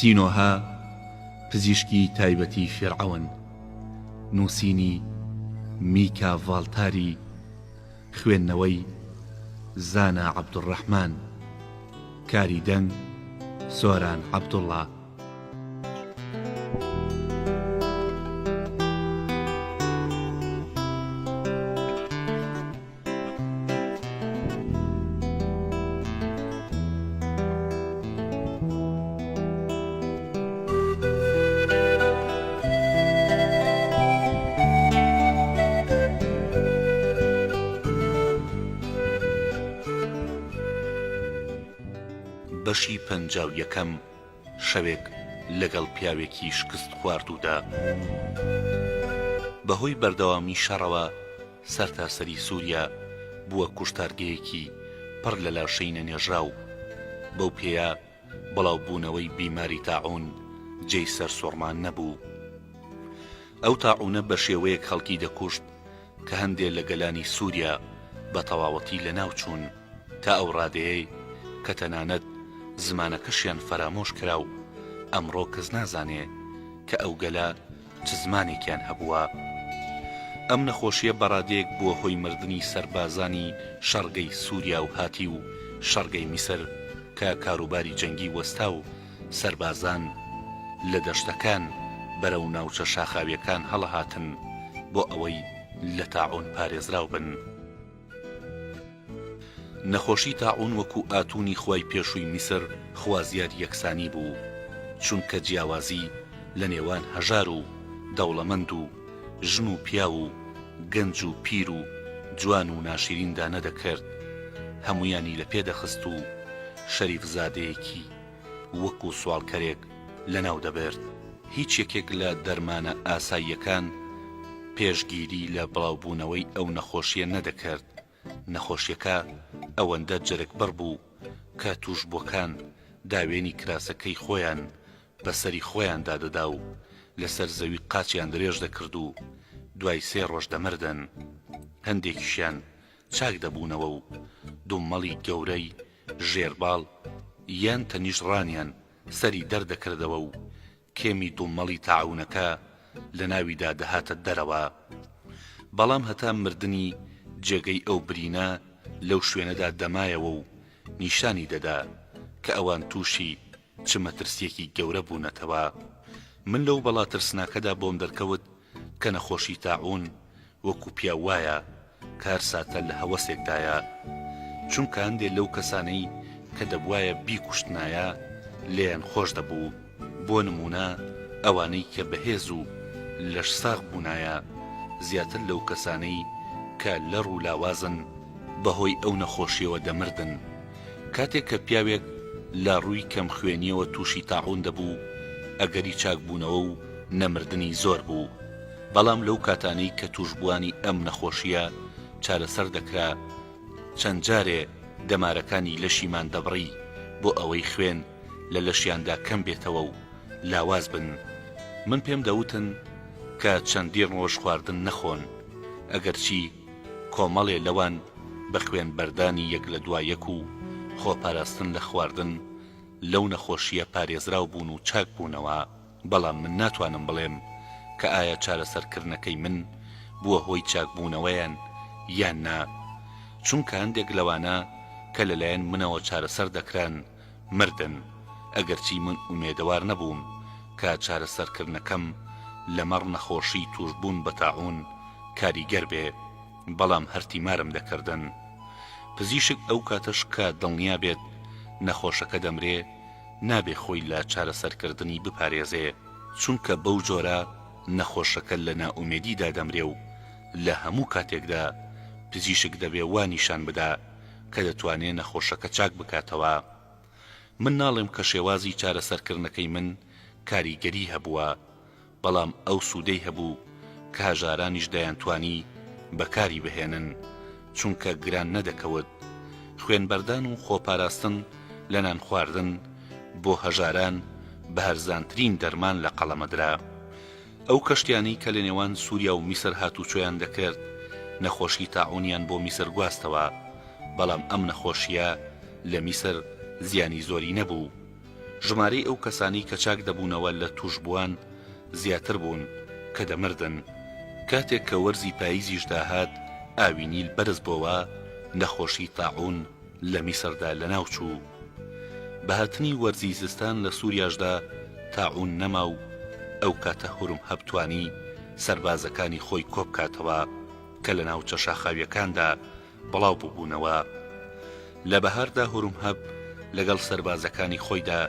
سینۆهە پزیشکی تایبەتی فیرعەون نووسینی، میکا ڤاڵتاری، خوێندنەوەی، زانا عەبدولڕەحمان، کاری دەنگ، سۆران عەبدوڵڵا. بەشی 51 شەوێک لەگەڵ پیاوێکی شکست خواردوودا بەهۆی بەردەوامی شەڕەوە سەرتاسەری سووریا بووە کوشتارگەیەکی پڕ لە لاشەی نەنێژراو، بەو پێیە بڵاوبوونەوەی بیماری تاعوون جێی سەرسوڕمان نەبوو. ئەو تاعوونە بە شێوەیەک خەڵکی دەکوشت کە هەندێ لە گەلانی سووریا بە تەواوەتی لەناو چوون، تا ئەو ڕادەیەی کە تەنانەت زمانەکەشیان فەرامۆش کرا و ئەمڕۆ کەس نازانێ کە ئەو گەلە چ زمانێکیان هەبووە. ئەم نەخۆشییە بە ڕادەیەک بووە هۆی مردنی سەربازانی شەڕگەی سووریا و هاتی و شەڕگەی میسر کە کاروباری جەنگی وەستا و سەربازان لە دەشتەکان بەرەو ناوچە شاخاوییەکان هەڵەهاتن بۆ ئەوەی لە تاعوون پارێزراو بن. نەخۆشی تاعوون وەکو ئاتوونی خوای پێشووی میسر خوازیاری یەکسانی بوو، چونکە جیاوازی لە نێوان هەژار و دەوڵەمەند و ژن و پیاو و گەنج و پیر و جوان و ناشیریندا نەدەکرد، هەموویانی لە پێ دەخست و شەریفزادەیەکی وەکو سواڵکەرێک لەناو دەبرد. هیچ یەکێک لە دەرمانە ئاساییەکان پێشگیری لە بڵاوبوونەوەی ئەو نەخۆشییە نەدەکرد، نەخۆشیەکە ئەوەندە جەرگبڕ بوو کە تووشبووەکان داوێنی کراسەکەی خۆیان بە سەری خۆیاندا دەدا و لەسەر زەوی قاچیان درێژ دەکرد و دوای سێ ڕۆژ دەمردن. هەندێکیشیان چاک دەبوونەوە و دومەڵی گەورەی ژێر باڵ یان تەنیشت ڕانیان سەری دەردەکردەوە و کێمی دومەڵی تاعوونەکە لە ناویدا دەهاتە دەرەوە. بەڵام هەتا مردنی جێگەی ئەو برینە لەو شوێنەدا دەمایەوە و نیشانی دەدا کە ئەوان تووشی چ مەترسییەکی گەورە بوونەتەوە. من لەو بەڵا ترسناکەدا بۆم دەرکەوت کە نەخۆشی تاعوون وەکو پیاو وایە کە هەر ساتە لە هەوەسێکدایە. چونکە هەندێ لەو کەسانەی کە دەبوایە بیکوشتنایە لێیان خۆش دەبوو، بۆ نموونە ئەوانەی کە بەهێز و لەشساغ بوونایە زیاتر لەو کەسانەی کە لەڕ و لاوازن بەهۆی ئەو نەخۆشیەوە دەمردن. کاتێک کە پیاوێک لە ڕووی کەم خوێنیەوە تووشی تاعوون دەبوو ئەگەری چاکبوونەوە و نەمردنی زۆر بوو. بەڵام لەو کاتانەی کە تووشبووانی ئەم نەخۆشییە چارەسەر دەکرا چەند جارێ دەمارەکانی لەشیمان دەبڕی بۆ ئەوەی خوێن لە لەشیاندا کەم بێتەوە و لاواز بن. من پێم دەوتن کە چەندین ڕۆژ خواردن نەخۆن ئەگەرچی کۆمەڵێ لەوان بە خوێن بەردانی یەک لە دوا یەک و خۆپاراستن لە خواردن لەو نەخۆشییە پارێزراو بوون و چاک بوونەوە. بەڵام من ناتوانم بڵێم کە ئایا چارەسەرکردنەکەی من بووە هۆی چاکبوونەوەیان یان نا، چونکە هەندێک لەوانە کە لەلایەن منەوە چارەسەر دەکران مردن، ئەگەرچی من ئومێدەوار نەبووم کە چارەسەرکردنەکەم لەمەڕ نەخۆشیی تووشبوون بە تاعوون کاریگەر بێ، بەڵام هەر تیمارم دەکردن. پزیشک ئەو کاتەش کە دڵنیا بێت نەخۆشەکە دەمرێ، نابێ خۆی لە چارەسەرکردنی بپارێزێ، چونکە بەو جۆرە نەخۆشەکە لە نائومێدیدا دەمرێ و لە هەموو کاتێکدا پزیشک دەبێ وا نیشان بدا کە دەتوانێ نەخۆشەکە چاک بکاتەوە. من ناڵێم کە شێوازی چارەسەرکردنەکەی من کاریگەری هەبووە، بەڵام ئەو سوودەی هەبوو کە هەژارانیش دەیانتوانی بەکاری بهێنن، چونکە گران نەدەکەوت. خوێنبەردان و خۆپاراستن لە نانخواردن بۆ هەژاران بە هەرزانترین دەرمان لە قەڵەمەدرا. ئەو کەشتیانەی کە لە نێوان سووریا و میسر هاتوچۆیان دەکرد، نەخۆشی تاعوونیان بۆ میسر گواستەوە، بەڵام ئەم نەخۆشییە لە میسر زیانی زۆری نەبوو. ژمارەی ئەو کەسانەی کە چاک دەبوونەوە لە تووشبووان زیاتر بوون کە دەمردن. کاتێک کە وەرزی پاییزیش داهات ئاوی نیل بەرز بۆوە، نەخۆشی تاعوون لە میسردا لەناو چوو. بە هاتنی وەرزی زستان لە سووریاشدا تاعوون نەما و ئەو کاتە هورمهەب توانی سەربازەکانی خۆی کۆبکاتەوە کە لە ناوچە شاخاوییەکاندا بڵاو ببوونەوە. لە بەهاردا هورمهەب لەگەڵ سەربازەکانی خۆیدا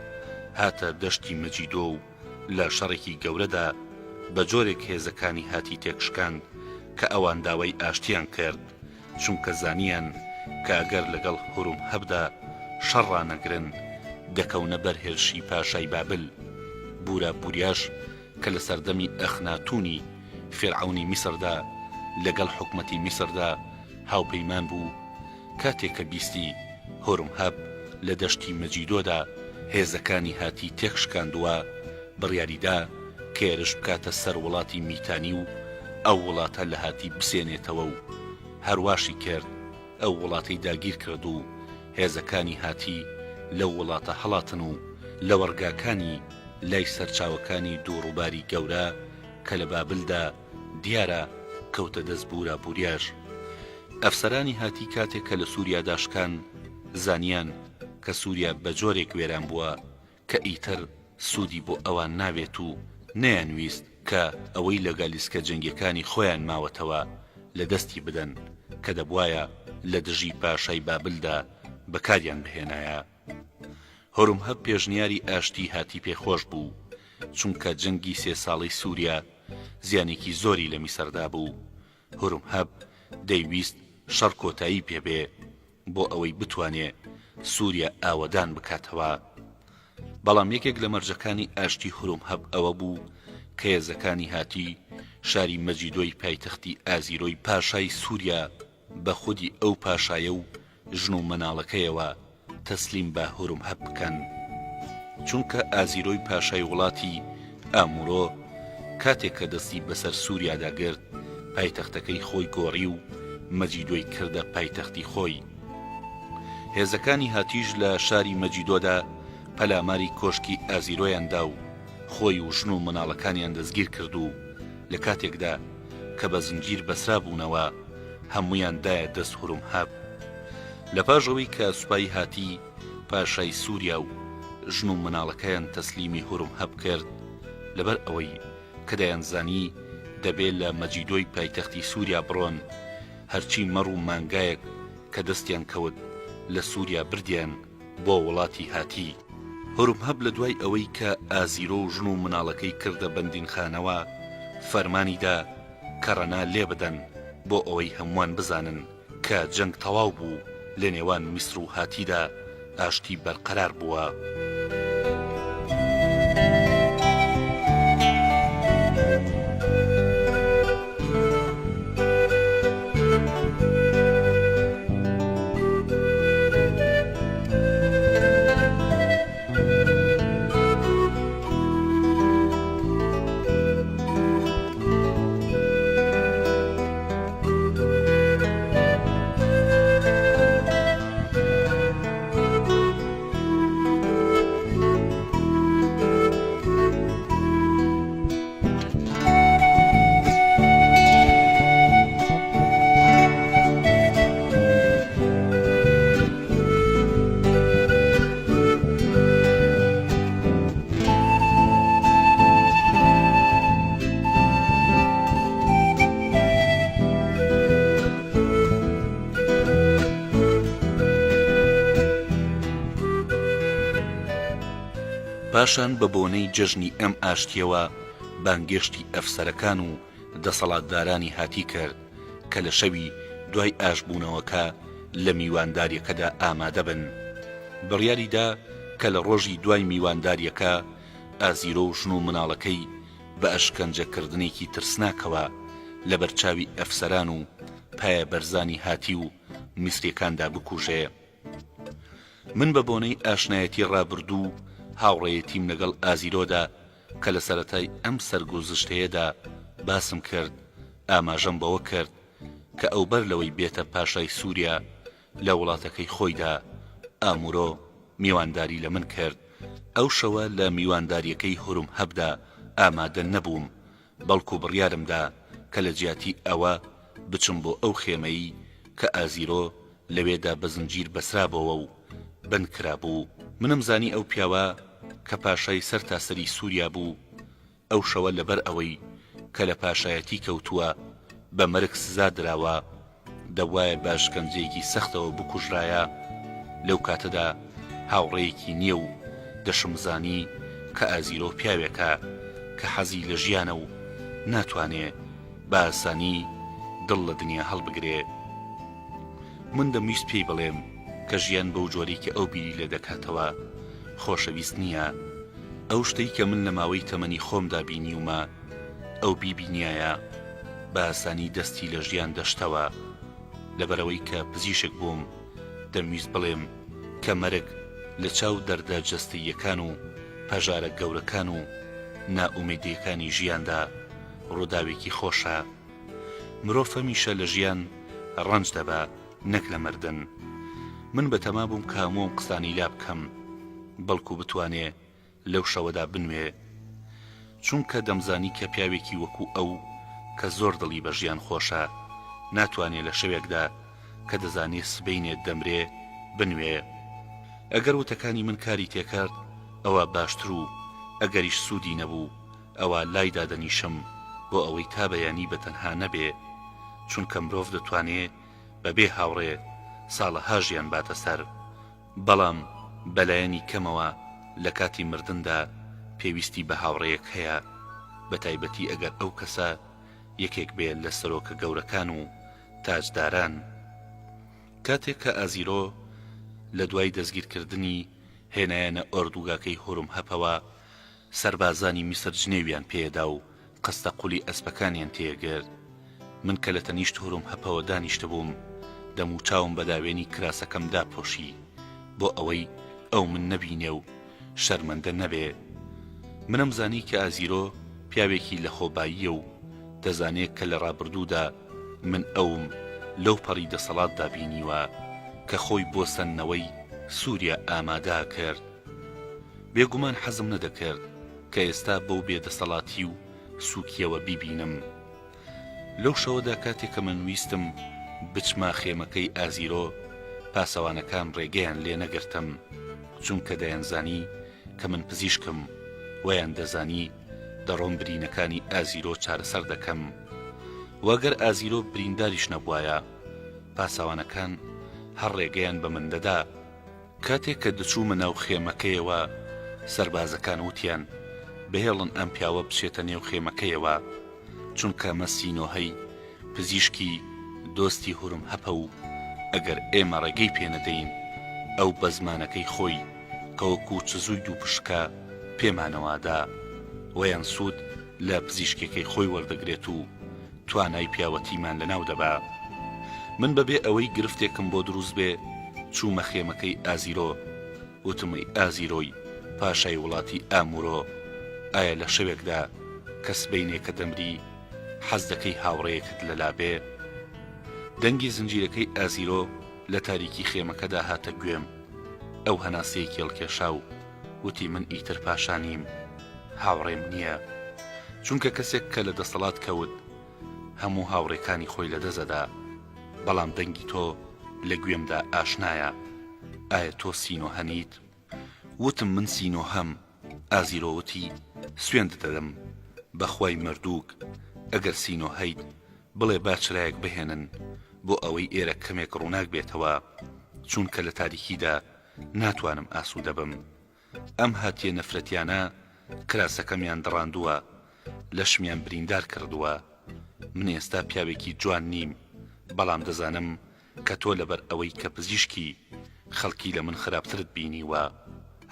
هاتە دەشتی مەجیدۆ و لە شەڕێکی گەورەدا بە جۆرێک هێزەکانی هاتی تێکشکاند کە ئەوان داوای ئاشتیان کرد چونکە زانیان کە ئەگەر لەگەڵ هورمهەبدا شەڕ ڕانەگرن دەکەونە بەر هێرشی پاشای بابل بورا بوریاش کە لە سەردەمی ئەخناتونی فیرعەونی میسردا لەگەڵ حکومەتی میسردا هاوپەیمان بوو، کاتێ کە بیستی هۆرمهەب لە دەشتی مەجیدۆدا هێزەکانی هاتی تێکشکاندووە، بڕیاری دا کە هێرش بکاتە سەر وڵاتی میتانی و ئەو وڵاتە لە هاتی بسێنێتەوە و هەرواشی کرد، ئەو وڵاتەی داگیر کرد و هێزەکانی هاتی لەو وڵاتە هەڵاتن و لەوەڕگاکانی لای سەرچاوەکانی دوو ڕووباری گەورە کە لە بابلدا دیارە کەوتە دەست بورا بوریاش. ئەفسەرانی هاتی کاتێک کە لە سوریادا شکان زانیان کە سوریا بە جۆرێک وێران بووە کە ئیتر سوودی بۆ ئەوان نابێت و نەیانویست کە ئەوەی لە گالیسکە جەنگیەکانی خۆیان ماوەتەوە لە دەستی بدەن کە دەبوایە لە دژی پاشای بابلدا بەکاریان بهێنایە. هۆرمهەب پێشنیاری ئاشتی هاتی پێ خۆش بوو، چونکە جەنگی سێ ساڵەی سوریا زیانێکی زۆری لە میسر دابوو، هۆرمهەب دەیویست شەڕ کۆتایی پێ بێ بۆ ئەوەی بتوانێ سوریا ئاوەدان بکاتەوە. بەڵام یەکێک لە مەرجەکانی ئاشتی هۆرمهەب ئەوە بوو کە هێزەکانی هاتی شاری مەجیدۆی پایتەختی ئازیرۆی پاشای سوریا بە خودی ئەو پاشایە و ژن و مەناڵەکەیەوە تەسلیم بە هورمهەب بکەن. چونکە ئازیرۆی پاشای وڵاتی ئامورۆ کاتێک کە دەستی بەسەر سوریادا گرت پایتەختەکەی خۆی گۆڕی و مەجیدۆی کردە پایتەختی خۆی. هێزەکانی هاتیش لە شاری مەجیدۆدا پەلاماری کۆشکی ئازیرۆیان دا و خۆی و ژن و مناڵەکانیان دەستگیر کرد و لە کاتێکدا کە بە زنجیر بەسرابوونەوە هەموویان دایە دەست هورمهەب. لە پاش ئەوەی کە سوپای هاتی پاشای سووریا و ژن و مناڵەکەیان تەسلیمی هورمهەب کرد، لەبەر ئەوەی کە دەیانزانی دەبێ لە مەجیدۆی پایتەختی سووریا بڕۆن، هەرچی مەڕ و مانگایەک کە دەستیان کەوت لە سووریا بردیان بۆ وڵاتی هاتی. هورمهەب لە دوای ئەوەی کە ئازیرۆ و ژن و مناڵەکەی کردە بەندینخانەوە، فەرمانی دا کەڕەنا لێ بدەن بۆ ئەوەی هەمووان بزانن کە جەنگ تەواو بوو لە نێوان میسر و هاتیدا ئاشتی بەرقەرار بووە. پاشان بە بۆنەی جەژنی ئەم ئاشتییەوە بانگێشتی ئەفسەرەکان و دەسەڵاتدارانی هاتی کرد کە لە شەوی دوای ئاشبوونەوەکە لە میواندارییەکەدا ئامادە بن. بڕیاری دا کە لە ڕۆژی دوای میواندارییەکە ئازیرۆ و ژن و مناڵەکەی بە ئەشکەنجەکردنێکی ترسناکەوە لەبەر چاوی ئەفسەران و پایەبەرزانی هاتی و میسرییەکاندا بکوژێ. من بە بۆنەی ئاشنایەتی ڕابردوو و هاوڕێیەتیم لەگەڵ ئازیرۆدا کە لە سەرەتای ئەم سەرگوزشتەیەدا باسم کرد، ئاماژەم بەوە کرد کە ئەو بەر لەوەی بێتە پاشای سووریا لە وڵاتەکەی خۆیدا، ئامورۆ میوانداری لە من کرد. ئەو شەوە لە میواندارییەکەی هورمهەبدا ئامادە نەبووم، بەڵکو بڕیارم دا کە لە جیاتی ئەوە بچم بۆ ئەو خێمەی کە ئازیرۆ لەوێدا بە زنجیر بەسرابۆوە و بەند کرابوو. منم زانی ئەو پیاوە کە پاشای سەرتاسەری سووریا بوو، ئەو شەوە لەبەر ئەوەی کە لە پاشایەتی کەوتووە بە مەرگ سزا دراوە، دەبوایە بە ئەشکەنجەیەکی سەختەوە بکوژرایە، لەو کاتەدا هاوڕێیەکی نییە و دەشمزانی کە ئازیرۆ پیاوێکە کە حەزی لە ژیانە و ناتوانێ بە ئاسانی دڵ لە دنیا هەڵبگرێ. من دەمویست پێی بڵێم کە ژیان بەو جۆرەی کە ئەو بیری لێ دەکاتەوە خۆشەویست نییە. ئەو شتەی کە من لە ماوەی تەمەنی خۆمدا بینیومە، ئەو بیبینیایە بە ئاسانی دەستی لە ژیان دەشتەوە. لەبەرئەوەی کە پزیشک بووم، دەمویست بڵێم کە مەرگ لە چاو دەردە جەستەییەکان و پەژارە گەورەکان و نائومێدییەکانی ژیاندا ڕووداوێکی خۆشە. مرۆڤ هەمیشە لە ژیان ڕەنج دەبا نەک لە مردن. من بەتەما بووم کە هەموو ئەم قسانەی لا بکەم بەڵکو بتوانێ لەو شەوەدا بنوێ. چونکە دەمزانی کە پیاوێکی وەکو ئەو کە زۆر دڵی بە ژیان خۆشە ناتوانێ لە شەوێکدا کە دەزانێ سبەینێ دەمرێ بنوێ. ئەگەر وتەکانی من کاری تێکرد ئەوا باشتر و ئەگەریش سوودی نەبوو ئەوا لای دادەنیشم بۆ ئەوەی تا بەیانی بە تەنها نەبێ چونکە مرۆڤ دەتوانێ بە بێ هاوڕێ ساڵەها ژیان باتە سەر بەڵام بەلایەنی کەمەوە لە کاتی مردندا پێویستی بە هاوڕێیەک هەیە بە تایبەتی ئەگەر ئەو کەسە یەکێک بێ لە سەرۆکە گەورەکان و تاجداران. کاتێک کە ئازیرۆ لە دوای دەستگیرکردنی هێنایانە ئۆردوگاکەی هورمهەپەوە سەربازانی میسر جنێویان پێیەدا و قستە قولی ئەسپەکانیان تێگرت. من کە لە تەنیشت هورمهەپەوە دانیشتبووم، دەموچاوم بە داوێنی کراسەکەم داپۆشی، بۆ ئەوەی ئەو من نەبینێ و شەرمەندە نەبێ. منم زانی کە ئازیرۆ پیاوێکی لەخۆباییە و دەزانێ کە لە ڕابردوودا من ئەوم لەو پەڕی دەسەڵاتدا بینیوە کە خۆی بۆ سەندنەوەی سووریا ئامادە کرد. بێگومان حەزم نەدەکرد کە ئێستا بەو بێ دەسەڵاتی و سووکییەوە بیبینم. لەو شەوەدا کاتێ کە من ویستم بچمە خێمەکەی ئازیرۆ، پاسەوانەکان ڕێگەیان لێ نەگرتم، چونکە دەیانزانی کە من پزیشکم، وایان دەزانی دەڕۆم برینەکانی ئازیرۆ چارەسەر دەکەم. وە گەر ئازیرۆ برینداریش نەبوایە، پاسەوانەکان هەر ڕێگەیان بە من دەدا. کاتێک کە دەچوومە ناو خێمەکەیەوە، سەربازەکان وتیان، بهێڵن ئەم پیاوە بچێتە نێو خێمەکەیەوە، چونکە ئەمە سینۆهەی پزیشکی دۆستی هورمهەپە و ئەگەر ئێمە ڕێگەی پێ نەدەین، ئەو بە زمانەکەی خۆی کە وەکوو چزووی دووپشکە پێمانەوە دا، وەیان سوود لە پزیشکیەکەی خۆی وەردەگرێت و توانای پیاوەتیمان لەناو دەبا. من بەبێ ئەوەی گرفتێکم بۆ دروست بێ چوومە خێمەکەی ئازیرۆ، وتم ئەی ئازیرۆی پاشای وڵاتی ئامورۆ، ئایا لە شەوێکدا کە سبەینێ کە دەمری حەز دەکەی هاوڕێیەکت لەلا بێ؟ دەنگی زنجیرەکەی ئازیرۆ لە تاریکی خێمەکەدا هاتە گوێم. ئەو هەناسەیەکی هەڵکێشا و وتی من ئیتر پاشا نیم، هاوڕێم نییە. چونکە کەسێک کە لە دەسەڵات کەوت هەموو هاوڕێکانی خۆی لەدەست ئەدا. بەڵام دەنگی تۆ لە گوێمدا ئاشنایە. ئایا تۆ سینۆهە نیت؟ وتم من سینۆهەم. ئازیرۆ وتی سوێند دەدەم بە خوای مەردووک ئەگەر سینۆهەیت بڵێ با چرایەک بهێنن بۆ ئەوەی ئێرە کەمێک ڕووناک بێتەوە چونکە لە تاریکیدا ناتوانم ئاسوودە بم. ئەم هاتیە نەفرەتیانە کراسەکەمیان دڕاندووە، لەشمیان بریندار کردووە. من ئێستا پیاوێکی جوان نیم، بەڵام دەزانم کە تۆ لەبەر ئەوەی کە پزیشکی، خەڵکی لە من خراپترت بینیوە.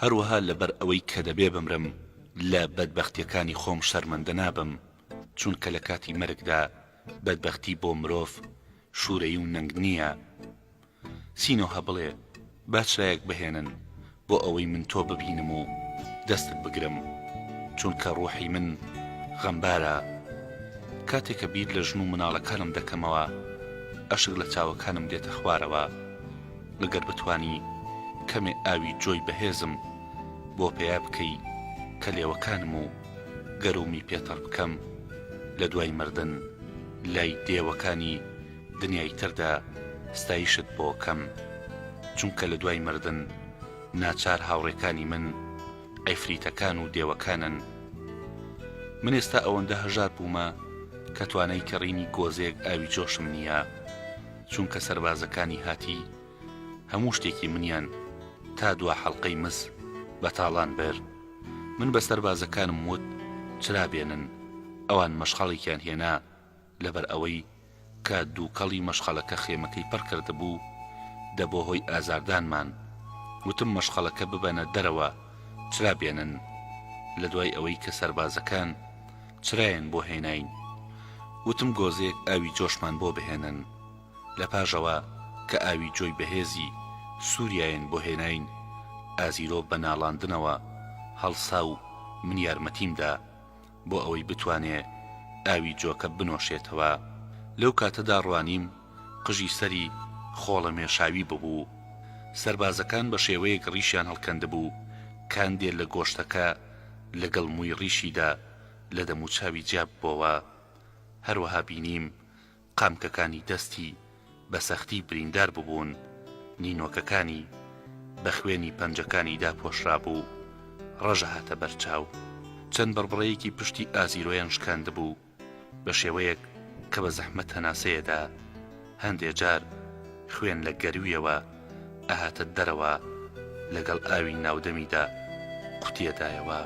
هەروەها لەبەر ئەوەی کە دەبێ بمرم، لە بەدبەختیەکانی خۆم شەرمەندە نابم، چونکە لە کاتی مەرگدا بەدبەختی بۆ مرۆڤ شوورەیی و نەنگ نییە. سینۆهە بڵێ با چرایەک بهێنن بۆ ئەوەی من تۆ ببینم و دەستت بگرم چونکە ڕوحی من غەمبارە کاتێک کە بیر لە ژن و مناڵەکانم دەکەمەوە ئەشک لە چاوەکانم دێتە خوارەوە ئەگەر بتوانی کەمێ ئاوی جۆی بەهێزم بۆ. بۆ پەیا بکەی کە لێوەکانم و گەروومی پێ تەڕ بکەم لە دوای مردن لای دێوەکانی دنیای تردا ستایشت بۆ کەم چونکە لە دوای مردن ناچار هاوڕێکانی من عیفریتەکان و دێوەکانن من ئێستا ئەوەندە هەژار بوومە کە توانای کڕینی گۆزەیەک ئاوی جۆشم نییە چونکە سەربازەکانی هاتی هەموو شتێکی منیان تا دوا حەڵقەی مس بە تاڵان برد. من بە سەربازەکانم وت چرا بێنن، ئەوان مەشخەڵێکیان هێنا، لەبەر ئەوەی کە دووکەڵی مەشخەڵەکە خێمەکەی پڕ کردبوو، دەبۆ هۆی ئازاردانمان. وتم مەشخەڵەکە ببەنە دەرەوە چرا بێنن. لە دوای ئەوەی کە سەربازەکان چرایان بۆ هێناین، وتم گۆزەیەک ئاوی جۆشمان بۆ بهێنن. لە پاژەوە کە ئاوی جۆی بەهێزی سووریایان بۆ هێناین، ئازیرۆ بە ناڵاندنەوە هەڵسا و من یارمەتیم دا بۆ ئەوەی بتوانێ ئاوی جۆکە بنۆشێتەوە. لەو کاتەدا ڕوانیم قژی سەری خۆڵەمێشاوی ببوو. سەربازەکان بە شێوەیەک ڕیشیان هەڵکەندبوو کاندێ لە گۆشتەکە لەگەڵ مووی ڕیشیدا لە دەموچاوی جیا ببۆوە. هەروەها بینیم قامکەکانی دەستی بە سەختی بریندار ببوون، نینۆکەکانی بە خوێنی پەنجەکانی داپۆشرابوو، ڕەش هاتە بەر چاو. چەند بڕبڕەیەکی پشتی ئازیرۆیان شکاندبوو، بە شێوەیەک کە بە زەحمەت هەناسەیەدا، هەندێ جار خوێن لە گەروویەوە ئەهاتە دەرەوە، لەگەڵ ئاوی ناودەمیدا قوتیەدایەوە.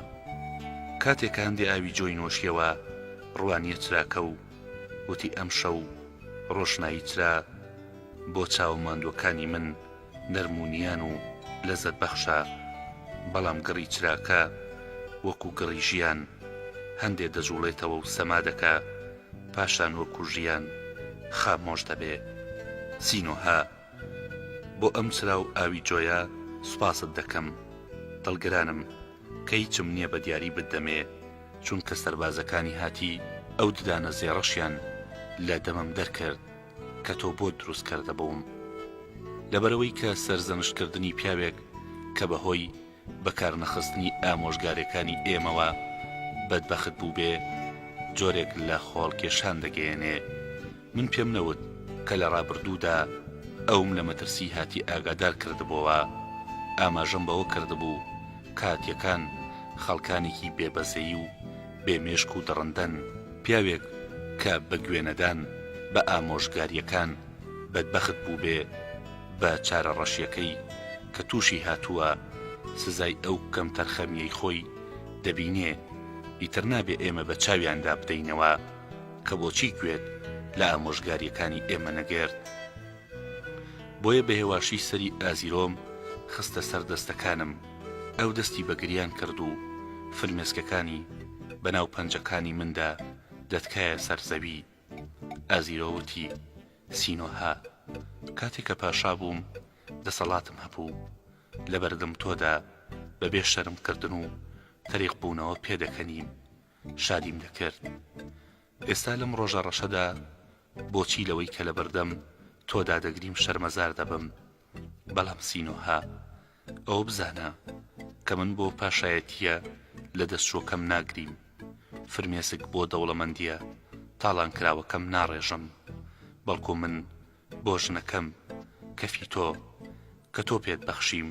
کاتێ کە هەندێ ئاوی جۆی نۆشیەوە، ڕوانیە چراکە و وتی ئەمشەو ڕۆشنایی چرا بۆ چاوە ماندووەکانی من نەرم و نیان و لەزەت بەخشە، بەڵام گڕی چراکە وەکو گڕی ژیان هەندێ دەجوڵێتەوە و سەما دەکا پاشان وەکو ژیان خامۆش دەبێ. سینۆهە بۆ ئەم چرا و ئاوی جۆیە سوپاست دەکەم، دڵگرانم کە هیچم نییە بە دیاری بتدەمێ، چونکە سەربازەکانی هاتی ئەو ددانە زێڕەشیان لە دەمم دەرکرد کە تۆ بۆت دروست کردبووم. لەبەرئەوەی کە سەرزەنشتکردنی پیاوێک کە بەهۆی بەکارنەخستنی ئامۆژگارێکانی ئێمەوە بەدبەخت بووبێ جۆرێک لە خۆهەڵکێشان دەگەیەنێ، من پێم نەوت کە لە ڕابردوودا ئەوم لە مەترسی هاتی ئاگادار کردبۆوە، ئاماژەم بەوە کردبوو کە هاتیەکان خەڵکانێکی بێ بەزەیی و بێ مێشک و دڕندەن، پیاوێک کە بە گوێنەدان بە ئامۆژگاریەکان بەدبەخت بووبێ بە چارەڕەشیەکەی کە تووشی هاتووە سزای ئەو کەمتەرخەمیەی خۆی دەبینێ، ئیتر نابێ ئێمە بە چاویاندا بدەینەوە. کە بۆچی گوێت لە ئامۆژگارییەکانی ئێمە نەگرت؟ بۆیە بە هێواشی سەری ئازیرۆم خستە سەر دەستەکانم، ئەو دەستی بە گریان کرد و فرمێسکەکانی بە ناو پەنجەکانی مندا دەتکایە سەر زەوی. ئازیرۆ وتی، سینۆهە، کاتێ کە پاشا بووم دەسەڵاتم هەبوو، لەبەردەم تۆدا بەبێ شەرمکردن و تەریقبوونەوە پێدەکەنیم، شادیم دەکرد. ئێستا لەم ڕۆژە ڕەشەدا بۆچی لەوەی کە لەبەردەم تۆدا دەگریم شەرمەزار دەبم؟ بەڵام سینۆهە، ئەوە بزانە کە من بۆ پاشایەتییە لەدەستچووەکەم ناگریم، فرمێسک بۆ دەوڵەمەندییە تاڵانکراوەکەم ناڕێژم، بەڵکو من بۆ ژنەکەم، کەفی تۆ، کە تۆ پێت بەخشیم،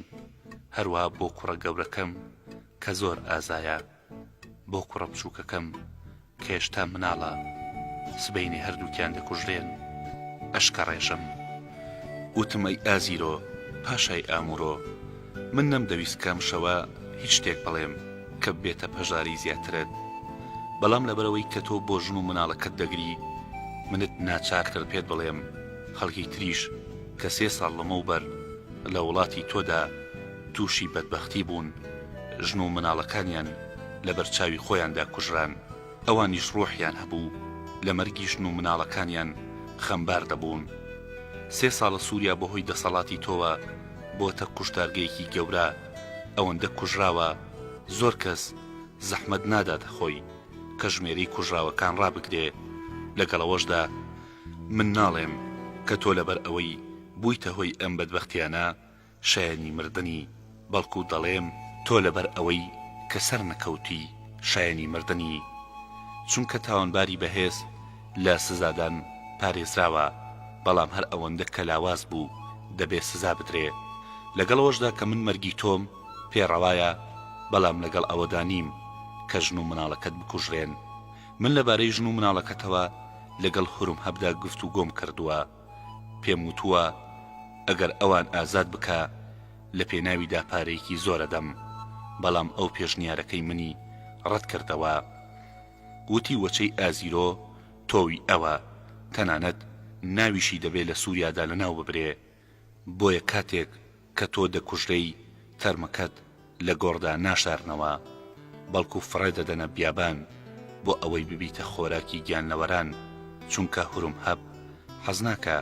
هەروەها بۆ کوڕە گەورەکەم کە زۆر ئازایە، بۆ کوڕە بچووکەکەم کە هێشتا مناڵە، سبەینێ هەردووکیان دەکوژرێن، ئەشکەڕێژم. وتم ئەی ئازیرۆ، پاشای ئامورۆ، من نەمدەویست کە ئەم شەوە هیچ شتێک بڵێم کە ببێتە پەژارەی زیاترت، بەڵام لەبەرئەوەی کە تۆ بۆ ژن و مناڵەکەت دەگری، منت ناچار کرد پێت بڵێم، خەڵکی تریش کە سێ ساڵ لەمەوبەر لە وڵاتی تۆدا تووشی بەدبەختی بوون، ژن و مناڵەکانیان لەبەر چاوی خۆیاندا کوژران، ئەوانیش ڕۆحیان هەبوو، لە مەرگی ژن و مناڵەکانیان خەمبار دەبوون. سێ ساڵە سووریا بەهۆی دەسەڵاتی تۆوە بۆتە کوشتارگەیەکی گەورە، ئەوەندە کوژراوە زۆر کەس زەحمەت ناداتە خۆی کە ژمێرەی کوژراوەکان ڕابگرێ، لەگەڵ ئەوەشدا من ناڵێم کە تۆ لەبەر ئەوەی بوویتە هۆی ئەم بەدبەختیانە شایەنی مردنی، بەڵکو دەڵێم. تۆ لەبەر ئەوەی کە سەرنەکەوتی شایەنی مردنی، چونکە تاوانباری بەهێز لە سزادان پارێزراوە، بەڵام هەر ئەوەندە کە لاواز بوو دەبێ سزا بدرێ. لەگەڵ ئەوەشدا کە من مەرگی تۆم پێ ڕەوایە، بەڵام لەگەڵ ئەوەدا نیم کە ژن و مناڵەکەت بکوژرێن. من لەبارەی ژن و مناڵەکەتەوە لەگەڵ هورمهەبدا گفتوگۆم کردووە. پێم وتووە ئەگەر ئەوان ئازاد بکا لە پێناویدا پارەیەکی زۆر ئەدەم، بەڵام ئەو پێشنیارەکەی منی ڕەت کردەوە. وتی وەچەی ئازیرۆ تۆوی ئەوە، تەنانەت ناویشی دەبێ لە سوریادا لەناو ببرێ. بۆیە کاتێک کە تۆ دەکوژرێی تەرمەکەت لە گۆڕدا ناشارنەوە، بەڵکو فڕێ دەدەنە بیابان بۆ ئەوەی ببیتە خۆراکی گیانلەوەران، چونکە هورمهەب حەز ناکا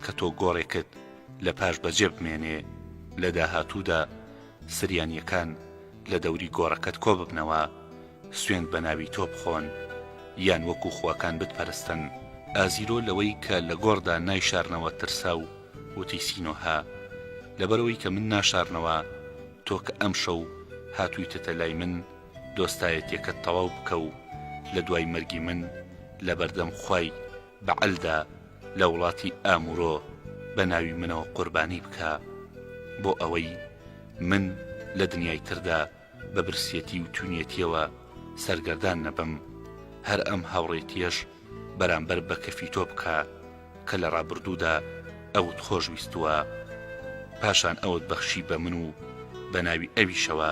کە تۆ گۆڕێکت لە پاش بەجێ بمێنێ، لە داهاتوودا سریانییەکان لە دەوری گۆڕەکەت کۆببنەوە، سوێند بە ناوی تۆ بخۆن، یان وەکو خواکان بتپەرستن. ئازیرۆ لەوەی کە لە گۆڕدا نایشارنەوە ترسا و وتی سینۆهە، لەبەرئەوەی کە من ناشارنەوە، تۆ کە ئەمشەو هاتوویتەتە لای من، دۆستایەتییەکەت تەواو بکە و لە دوای مەرگی من لەبەردەم خوای بەعەلدا لە وڵاتی ئامورۆ بە ناوی منەوە قوربانی بکە، بۆ ئەوەی من لە دنیای تردا بە برسیەتی و تونیەتیەوە سەرگەردان نەبم، هەر ئەم هاوڕێتیەش بەرامبەر بە کەفیتۆ بکە کە لە ڕابردوودا ئەوت خۆش ویستووە، پاشان ئەوت بەخشی بە من و بە ناوی ئەویشەوە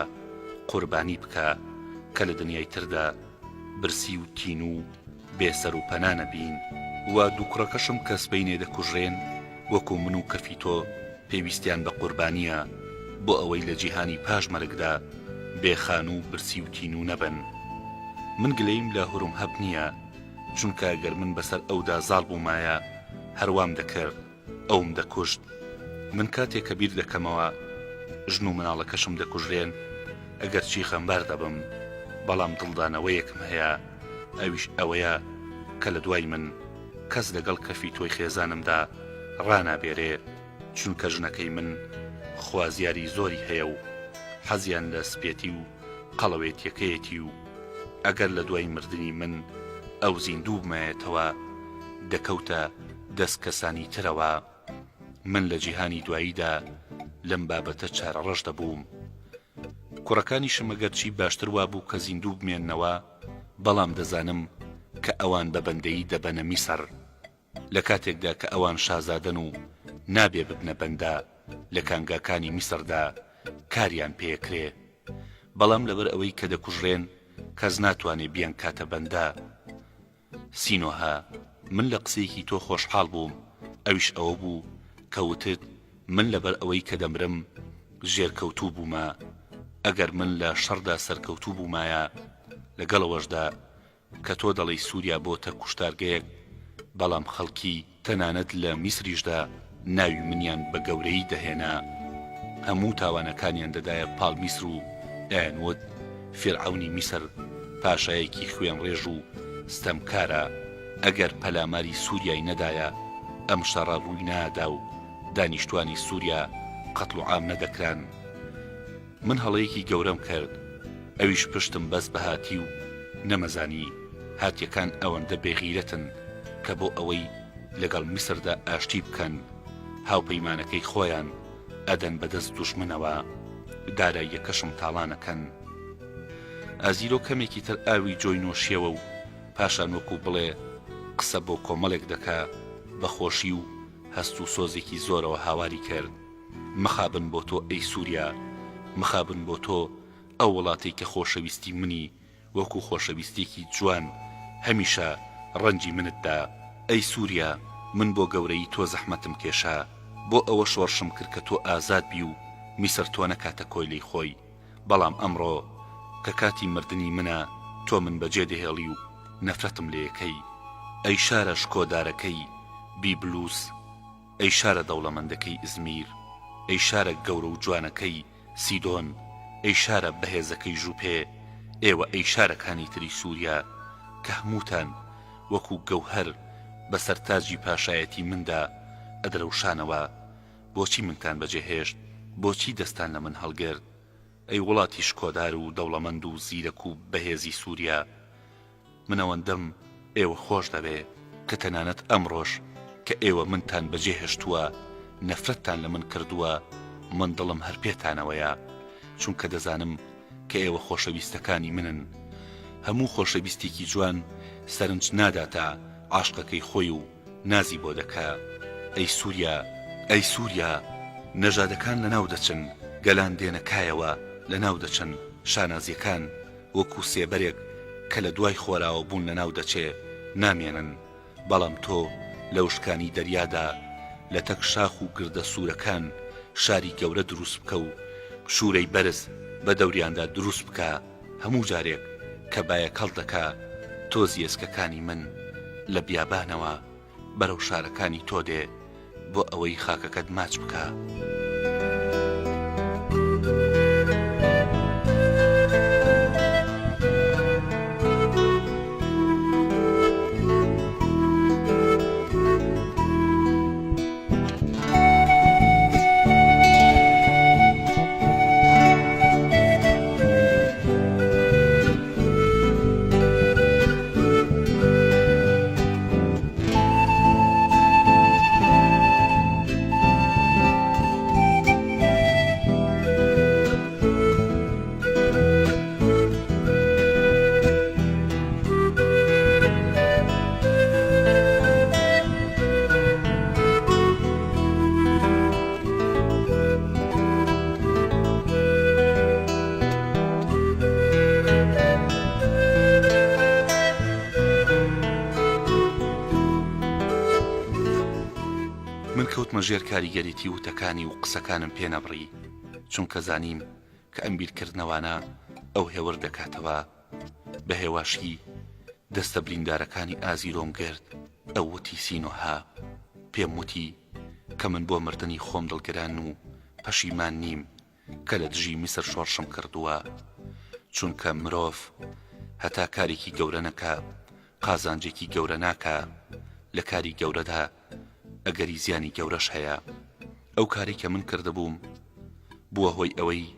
قوربانی بکە کە لە دنیای تردا برسی و تینوو و بێ سەر و پەنا نەبین. وە دوو کوڕەکەشم کە سبەینێ دەکوژرێن وەکو من و کەفیتۆ پێویستیان بە قوربانییە بۆ ئەوەی لە جیهانی پاش مەرگدا بێ خانوو و برسی و تینوو نەبن. من گلەییم لە هورمهەب نییە، چونکە گەر من بەسەر ئەودا زاڵ بوومایە هەر وام دەکرد، ئەوم دەکوشت. من کاتێ کە بیر دەکەمەوە ژن و مناڵەکەشم دەکوژرێن، ئەگەرچی خەمبار دەبم، بەڵام دڵدانەوەیەکم هەیە، ئەویش ئەوەیە کە لە دوای من کەس لەگەڵ کەفی تۆی خێزانمدا ڕانابێرێ، چونکە ژنەکەی من خوازیاری زۆری هەیە و حەزیان لە سپێتی و قەڵەوێتیەکەیەتی و ئەگەر لە دوای مردنی من ئەو زیندوو بمایەتەوە دەکەوتە دەست کەسانی ترەوە. من لە جیهانی دواییدا لەم بابەتە چارەڕەش دەبووم. کوڕەکانیشم ئەگەرچی باشتر وابوو کە زیندوو بمێننەوە، بەڵام دەزانم کە ئەوان بە بەندەیی دەبەنە میسر، لە کاتێکدا کە ئەوان شازادەن و نابێ ببنە بەندە، لە کانگاکانی میسردا کاریان پێکرێ. بەڵام لەبەر ئەوەی کە دەکوژرێن، کەس ناتوانێ بیانکاتە بەندە. سینۆهە، من لە قسەیەکی تۆ خۆشحاڵ بووم، ئەویش ئەوە بوو کە وتت من لەبەر ئەوەی کە دەمرم ژێرکەوتوو بوومە، ئەگەر من لە شەڕدا سەرکەوتوو بوومایە، لەگەڵ ئەوەشدا کە تۆ دەڵێی سووریا بۆتە کوشتارگەیەک، بەڵام خەڵکی. تەنانەت لە میسریشدا ناوی منیان بە گەورەیی دەهێنا، هەموو تاوانەکانیان دەدایە پاڵ میسر و دەیانوت فیرعەونی میسر پاشایەکی خوێنڕێژ و ستەمکارە، ئەگەر پەلاماری سوریای نەدایە ئەم شەڕە ڕووی نادا و دانیشتوانی سوریا قەتڵوعام نەدەکران. من هەڵەیەکی گەورەم کرد ئەویش پشتم بەست بە هاتی و نەمەزانی هاتیەکان ئەوەندە بێ غیرەتن کە بۆ ئەوەی لەگەڵ میسردا ئاشتی بکەن هاوپەیمانەکەی خۆیان ئەدەن بەدەست دوژمنەوە داراییەکەشم تاڵانەکەن. ئازیرۆ کەمێکی تر ئاوی جۆی نۆشیەوە و پاشان وەکو بڵێ قسە بۆ کۆمەڵێک دەکا بە خۆشی و هەست و سۆزێکی زۆرەوە هاواری کرد. مخابن بۆ تۆ ئەی سووریا، مخابن بۆ تۆ ئەو وڵاتەی کە خۆشەویستی منی وەکو خۆشەویستیەکی جوان هەمیشە ڕەنجی منت دا. ئەی سووریا من بۆ گەورەیی تۆ زەحمەتم کێشا، بۆ ئەوە شۆڕشم کرد کە تۆ ئازاد بی و میسر تۆ نەکاتە کۆیلەی خۆی، بەڵام ئەمڕۆ کە کاتی مردنی منە تۆ من بەجێ دەهێڵی و نەفرەتم لێیەکەی. ئەی شارە شکۆدارەکەی بیبلوس. ئەی شارە دەوڵەمەندەکەی ئزمیر، ئەی شارە گەورە و جوانەکەی سیدۆن، ئەی شارە بەهێزەکەی ژوپێ، ئێوە ئەی شارەکانی تری سووریا، کە هەمووتان وەکو گەوهەر بەسەر تاجی پاشایەتی مندا ئەدرەوشانەوە، بۆچی منتان بەجێهێشت؟ بۆچی دەستان لە من هەڵگرت؟ ئەی وڵاتی شکۆدار و دەوڵەمەند و زیرەک و بەهێزی سووریا، من ئەوەندەم ئێوە خۆش دەوێ کە تەنانەت ئەمڕۆش کە ئێوە منتان بەجێ هێشتووە، نەفرەتتان لە من کردووە، من دڵم هەر پێتانەوەیە، چونکە دەزانم کە ئێوە خۆشەویستەکانی منن. هەموو خۆشەویستێکی جوان سەرنج ناداتە عاشقەکەی خۆی و نازی بۆ دەکا. ئەی سووریا، ئەی سووریا! نەژادەکان لەناو دەچن، گەلان دێنە کایەوە، لەناو دەچن، شانازییەکان وەکوو سێبەرێک کە لە دوای خۆراوە بوون لەناو دەچێ، نامێنن. بەڵام تۆ لە وشکانی دەریادا، لە تەک شاخ و گردە سوورەکان شاری گەورە دروست بکە و شوورەی بەرز بە دەوریاندا دروست بکە، هەموو جارێک کە بایەک هەڵدەکا تۆزی ئێسکەکانی من لە بیابانەوە بەرەو شارەکانی تۆ دێ بۆ ئەوەی خاکەکەت ماچ بکا. من کەوتمە ژێر کاریگەریی وتەکانی و قسەکانم پێ نەبڕی، چونکە زانیم کە ئەم بیرکردنەوانە ئەو هێور دەکاتەوە. بە هێواشی دەستە بریندارەکانی ئازیرۆم گرت، ئەو وتی سینۆها، پێم وتی کە من بۆ مردنی خۆم دڵگران و پەشیمان نیم کە لە دژی میسر شۆڕشم کردووە، چونکە مرۆڤ هەتا کارێکی گەورە نەکا قازانجێکی گەورە ناکا، لە کاری گەورەدا ئەگەری زیانی گەورەش هەیە. ئەو کارەی کە من کردبووم بووە هۆی ئەوەی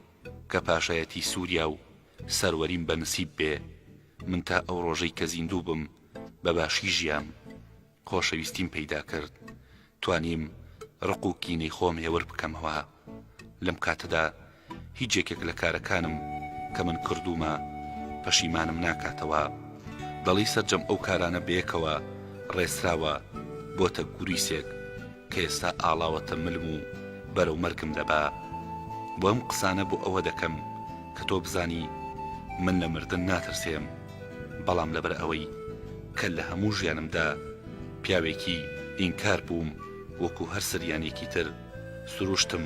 کە پاشایەتی سووریا و سەروەریم بە نسیب بێ، من تا ئەو ڕۆژەی کە زیندوو بم بە باشی ژیام، خۆشەویستیم پەیدا کرد، توانیم ڕق و کینەی خۆم هێور بکەمەوە. لەم کاتەدا هیچ یەکێک لە کارەکانم کە من کردوومە پەشیمانم ناکاتەوە. دەڵێی سەرجەم ئەو کارانە بەیەکەوە ڕێسراوە بۆتە گوریسێک کە ئێستا ئاڵاوەتە ملم و بەرەو مەرگم دەبا. وە ئەم قسانە بۆ ئەوە دەکەم کە تۆ بزانی من لە مردن ناترسێم، بەڵام لەبەر ئەوەی کە لە هەموو ژیانمدا پیاوێکی ئینکار بووم وەکو هەر سریانێکی تر سروشتم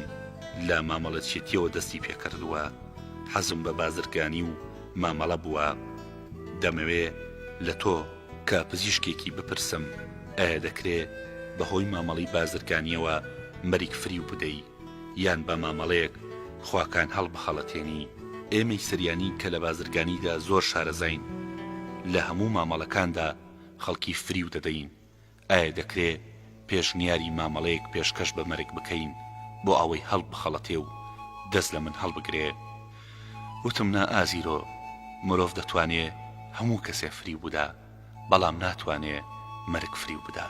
لە مامەڵەچێتیەوە دەستی پێکردووە، حەزم بە بازرگانی و مامەڵە بووە. دەمەوێ لە تۆ کە پزیشکێکی بپرسم ئایا دەکرێ بە هۆی مامەڵەی بازرگانیەوە مەریک فریو بدەی یان بە مامەڵەیەک خواکان هەڵبخەڵەتێنی؟ ئێمەی سریانی کە لە بازرگانیدا زۆر شارەزاین لە هەموو مامەڵەکاندا خەڵکی فریو دەدەین. ئایا دەکرێ پێشنیاری مامەڵەیەک پێشکەش بە مەرگ بکەین بۆ ئەوەی هەڵبخەڵەتێ و دەست لە من هەڵبگرێ؟ وتم نا ئازیرۆ، مرۆڤ دەتوانێ هەموو کەسێ فریو بدا، بەڵام ناتوانێ مەرگ فریو بدا.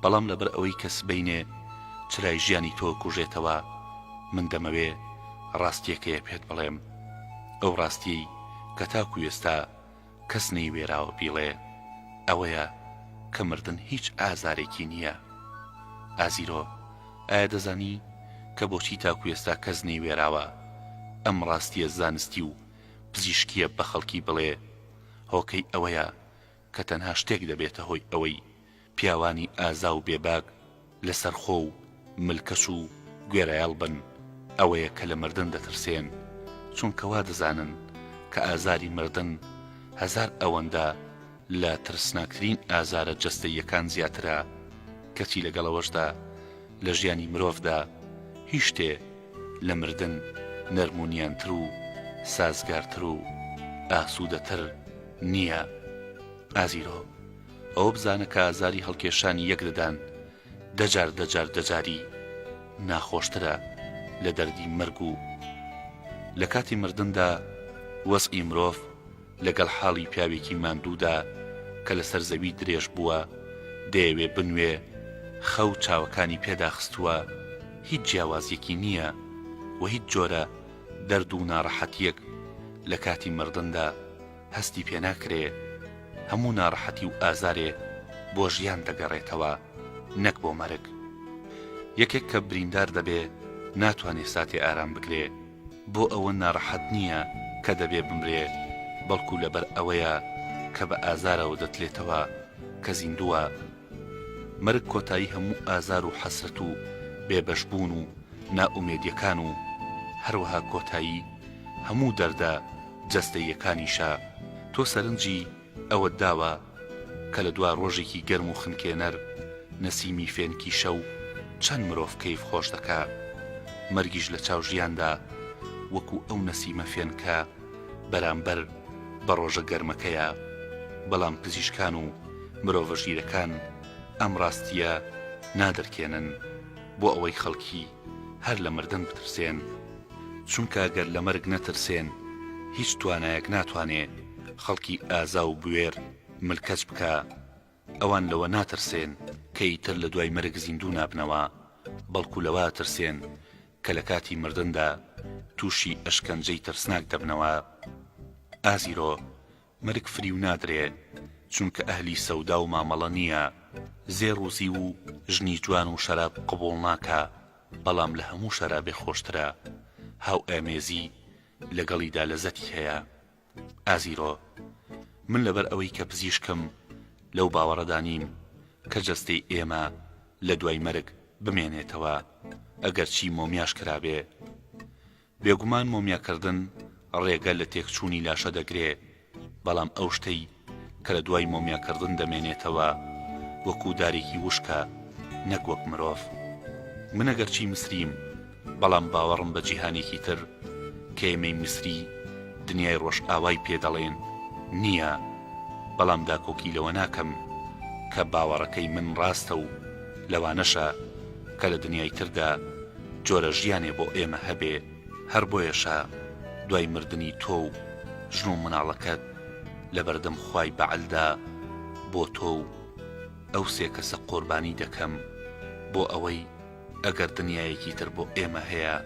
بەڵام لەبەر ئەوەی کە سبەینێ چرای ژیانی تۆ کوژێتەوە، من دەمەوێ ڕاستییەکەیە پێت بڵێم. ئەو ڕاستییەی کە تاکو ئێستا کەس نەیوێراوە بیڵێ، ئەوەیە کە مردن هیچ ئازارێکی نییە. ئازیرۆ، ئایا دەزانی کە بۆچی تاکو ئێستا کەس نەیوێراوە ئەم ڕاستییە زانستی و پزیشکییە بە خەڵکی بڵێ؟ هۆکەی ئەوەیە کە تەنها شتێک دەبێتە هۆی ئەوەی پیاوانی ئازا و بێباک لەسەرخۆ و ملکەچ و گوێرایەڵ بن، ئەوەیە کە لە مردن دەترسێن، چونکە وا دەزانن کە ئازاری مردن هەزار ئەوەندە لە ترسناکترین ئازارە جەستەییەکان زیاترە، کەچی لەگەڵ ئەوەشدا لە ژیانی مرۆڤدا هیچ شتێ لە مردن نەرمونیانتر و سازگارتر و ئاسوودەتر نییە. ئازیرۆ. ئەوە بزانە کە ئازاری هەڵکێشانی یەک ددان دە جار دە جار دە جاری ناخۆشترە لە دەردی مەرگ و. لە کاتی مردندا وەزعی مرۆڤ لەگەڵ حاڵی پیاوێکی ماندوودا کە لەسەر زەوی درێژ بووە دەیەوێ بنوێ، خەو چاوەکانی پێ داخستووە، هیچ جیاوازیەکی نییە و هیچ جۆرە دەرد و ناڕەحەتیەک لە کاتی مردندا هەستی پێ ناکرێ، هەموو ناڕەحەتی و ئازارێ بۆ ژیان دەگەڕێتەوە نەک بۆ مەرگ. یەکێک کە بریندار دەبێ ناتوانێ ساتێ ئارام بگرێ، بۆ ئەوە ناڕەحەت نییە کە دەبێ بمرێ، بەڵکو لەبەر ئەوەیە کە بە ئازارەوە دەتلێتەوە کە زیندووە. مەرگ کۆتایی هەموو ئازار و حەسرەت و بێبەشبوون و نائومێدیەکان و هەروەها کۆتایی هەموو دەردە جەستەییەکانیشە. تۆ سەرنجی ئەوەت داوە کە لە دوا ڕۆژێکی گەرم و خنکێنەر نەسیمی فێنکی شەو چەند مرۆڤ کەیف خۆش دەکا؟ مەرگیش لە چاو ژیاندا وەکو ئەو نەسیمە فێنکە بەرامبەر بە ڕۆژە گەرمەکەیە، بەڵام پزیشکان و مرۆڤە ژیرەکان ئەم ڕاستییە نادرکێنن بۆ ئەوەی خەڵکی هەر لە مردن بترسێن، چونکە گەر لە مەرگ نەترسێن هیچ توانایەک ناتوانێ خەڵکی ئازا و بوێر ملکەچ بکا، ئەوان لەوە ناترسێن کە ئیتر لە دوای مەرگ زیندوو نابنەوە، بەڵکو لەوە ئەترسێن کە لە کاتی مردندا تووشی ئەشکەنجەی ترسناک دەبنەوە. ئازیرۆ، مەرگ فریو نادرێ، چونکە ئەهلی سەودا و مامەڵە نییە، زێڕ و زیو و ژنی جوان و شەراب قبوڵ ناکا، بەڵام لە هەموو شەرابێ خۆشترە، هاوئامێزی لەگەڵیدا لەزەتی هەیە. ئازیرۆ، من لەبەر ئەوەی کە پزیشکم، لەو باوەڕەدا نیم کە جەستەی ئێمە لە دوای مەرگ بمێنێتەوە، ئەگەرچی مۆمیاش کرابێ. بێگومان مۆمیاکردن ڕێگە لە تێکچوونی لاشە دەگرێ، بەڵام ئەو شتەی کە لە دوای مۆمیاکردن دەمێنێتەوە وەکوو دارێکی وشکە نەک وەک مرۆڤ. من ئەگەرچی میسریم، بەڵام باوەڕم بە جیهانێکی تر کە ئێمەی میسری دنیای ڕۆژئاوای پێ دەڵێن نییە، بەڵام داکۆکی لەوە ناکەم کە باوەڕەکەی من ڕاستە و لەوانەشە کە لە دنیای تردا جۆرە ژیانێ بۆ ئێمە هەبێ، هەر بۆیەشە دوای مردنی تۆ و ژن و مناڵەکەت لەبەردەم خوای بەعلدا بۆ تۆ و ئەو سێ کەسە قوربانی دەکەم بۆ ئەوەی ئەگەر دنیایەکی تر بۆ ئێمە هەیە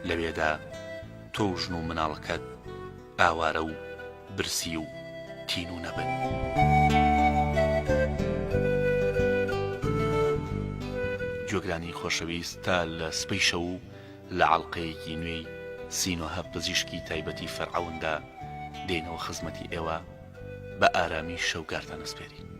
لەوێدا تۆ و ژن و مناڵەکەت ئاوارە و برسی و تینوو نەبن. گوێگرانی خۆشەویست تا لە سبەی شەو و لە ئەڵقەیەکی نوێی سینۆهە پزیشکی تایبەتی فەرعەوندا دێینەوە خزمەتی ئێوە بە ئارامی شەوگارتان ئەسپێرین.